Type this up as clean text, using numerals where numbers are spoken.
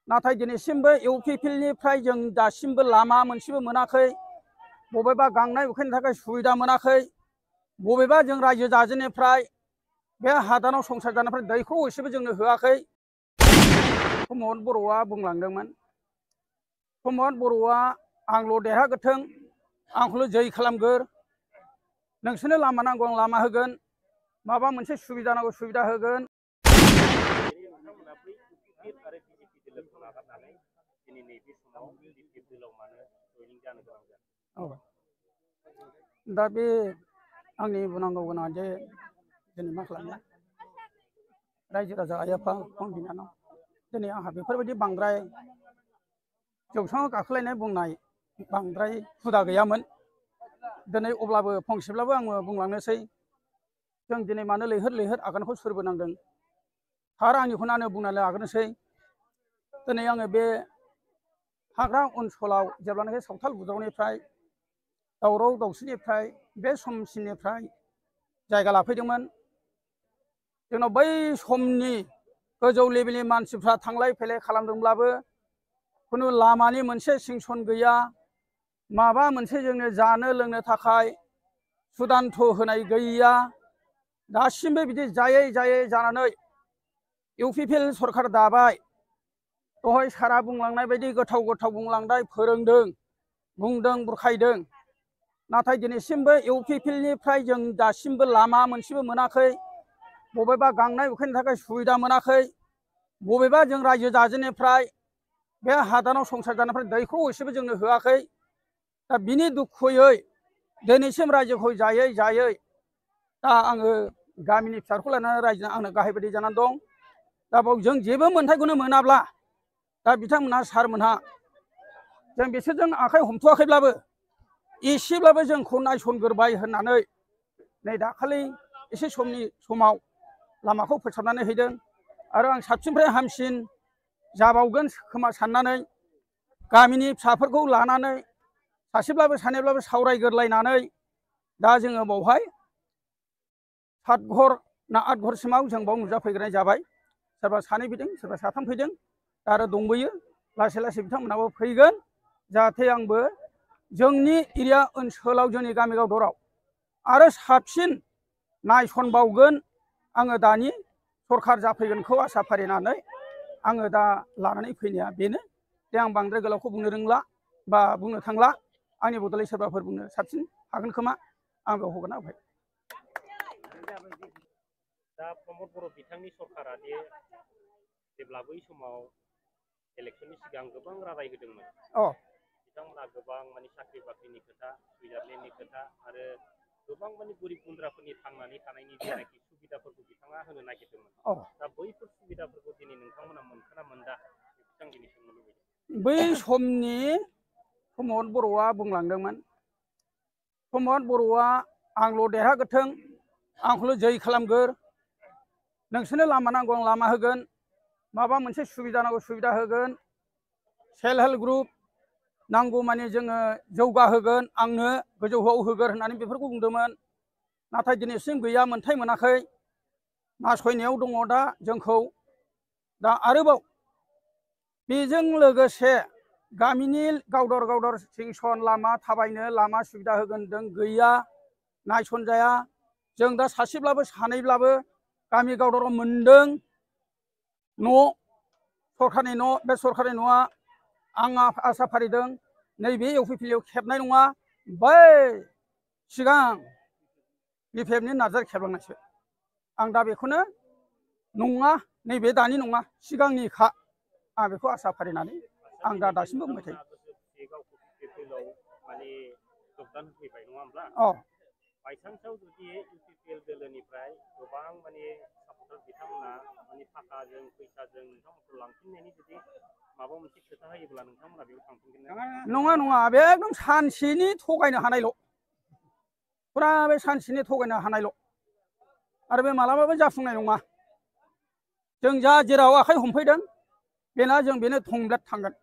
नाथाय दिनैसिमबो इउपिपिएलनिफ्राय जों दासिमबो लामा मोनसेबो मोनाखै, बबेबा गांनाय उखैनायनि थाखाय सुबिदा मोनाखै, बबेबा जों रायजो जाजेननिफ्राय बे हादानाव संसार जानायनिफ्राय दैखौ एसेबो जोंनो होआखै। प्रमद बर'आ बुंलांदोंमोन, प्रमद बर'आ आंल' देरहागोथों, आंखौल' जै खालामगोर, नोंसोरनो लामा नांगौ आं लामा होगोन, माबा मोनसे सुबिदा नांगौ सुबिदा होगोन। दा बे आंनि बुंनांगौ गोनाङा जे दिनै मा खालामनो, रायजो राजा आइ आफा फंबाय बिनानाव, दिनै आंहा बेफोरबायदि बांद्राय जौसाङाव गाखोलायनाय बुंनाय बांद्राय हुदा गैयामोन। दिनै अब्लाबो फंसेब्लाबो आङो बुंलांनोसै, जों दिनै मानो लैहोर लैहोर आगानखौ सुरबोनांदों, थार आंनिखौनो आङो बुंनानै लाग्रोनोसै। दिनै आङो बे हाग्रा ओनसोलाव जेब्लानाखि सावथाल बुजावनिफ्राय दावराव दावसिनिफ्राय बे समसिमनिफ्राय जायगा लाफैदोंमोन, जोंनाव बै समनि गोजौ लेभेलनि मानसिफ्रा थांलाय फैलाय खालामदोंब्लाबो खुनु लामानि मोनसे सेंसन गैया, माबा मोनसे जोंनो जानो लोंनो थाखाय सुदान्थ होनाय गैया। दासिमबो बिदि जायै जायै जानानै इउपिपिएल सरखार दाबाय, दहाय सारा बुंलांनाय बायदि गोथाव गोथाव बुंलांनाय फोरोंदों, बुंदों, बुरखायदों, नाथाय दिनैसिमबो इउपिपिएलनिफ्राय जों दासिमबो लामा मोनसेबो मोनाखै, बबेबा गांनाय उखैनायनि थाखाय सुबिदा मोनाखै, बबेबा जों रायजो जाजेननिफ्राय बे हादानाव संसार जानायनिफ्राय दैखौ एसेबो जोंनो होआखै। दा बिनि दुखुयै दिनैसिम रायजोखौ जायै जायै दा आङो गामिनि फिसाखौ लानानै रायजो आंनो गाहाय बायदि जानानै दं। दा बाव जों जेबो मोन्थायखौनो मोनाब्ला दा बिथांमोनहा सारमोनहा जों बिसोरजों आखाइ हमथ'वाखैब्लाबो एसेब्लाबो जोंखौ नायसनग्रोबाय होननानै नै दाखालि एसे समनि समाव लामाखौ फोसाबनानै हैदों। आरो आं साबसिननिफ्राय हामसिन जाबावगोन खोमा साननानै गामिनि फिसाफोरखौ लानानै सासेब्लाबो सानैब्लाबो सावरायग्रोलायनानै दा जोङो बावहाय 7 घर ना 8 घरसिमाव जों बाव नुजाफैग्राय जाबाय। सोरबा सानै फैदों, सोरबा साथाम फैदों, दा आरो दंबोयो, लासै लासै बिथांमोनाबो फैगोन, जाहाथे आंबो जोंनि एरिया ओनसोलाव जोंनि गामि गावदराव आरो साबसिन नायसनबावगोन आङो दानि सरखार जाफैगोनखौ आसा फारिनानै आङो दा लानानै फैनाया बेनो। दे आं बांद्राय गोलावखौ बुंनो रोंला बा बुंनो थांला, आंनि बदलै सोरबाफोर बुंनो साबसिन हागोन खोमा, आं बेयाव हगारना होबाय। दा प्रमद बर' बिथांनि सरकारा दे जेब्ला बै समाव इलेक्सननि सिगां गोबां रादाय होदोंमोन, बिथांमोना गोबां माने साख्रि बाख्रिनि खोथा, सुबिदाफोरनि खोथा आरो गोबां माने गोरिब गुन्द्राफोरनि थांनानै थानायनि जेनाखि सुबिदाफोरखौ बिथाङा होनो नागिरदोंमोन। दा बैफोर सुबिदाफोरखौ दिनै नोंथांमोना मोनखोना मोनदा, बेखौ आं दिनै सोंनो लुबैदों। बै समनि प्रमद बर'आ बुंलांदोंमोन, प्रमद बर'आ आंल' देरहागोथों, आंखौल' जै खालामगोर, नोंसोरनो लामा नांगौ आं लामा होगोन, माबा मोनसे सुबिदा नांगौ सुबिदा होगोन, सेल्फ हेल्प ग्रुप नांगौ माने जोङो जौगाहोगोन, आंनो गोजौआव होगोन होननानै बेफोरखौ बुंदोंमोन। नाथाय दिनैसिम गैया, मोनथाय मोनाखै, नासयनायाव दङ दा जोंखौ। दा आरोबाव बेजों लोगोसे गामिनि गावदर गावदर सेंसन लामा थाबायनो लामा सुबिदा होगोन होनदों, गैया, नायसनजाया। जों दा सासेब्लाबो सानैब्लाबो गामि गावदराव मोनदों न', सरकारनि न'। बे सरकारनि न'आ आं आसा फारिदों नैबे इउपिपिएलआव खेबनाय नङा, बै सिगां बिपिएफनि नार्जारी खेबलांनायसो। आं दा बेखौनो नङा, नैबे दानि नङा, सिगांनिखा, आं बेखौ आसा फारिनानै आं दा दासिमबो बुंबाय थायो। बायसान्सआव जुदि इउपिपिएल दोलोनिफ्राय गोबां माने सापर्टार बिथांमोना माने थाखाजों फैसाजों नोंथांमोनखौ लांफिननायनि जुदि माबा मोनसे खोथा होयोब्ला नोंथांमोना बेयाव थांफिनगोन ना? नङा नङा, बे एकदम सानसेनि थगायनो हानायल', फुरा बे सानसेनि थगायनो हानायल', आरो बे मालाबाबो जाफुंनाय नङा। जों जा जेराव आखाइ हमफैदों बेना जों बेनो थंब्लेट थांगोन।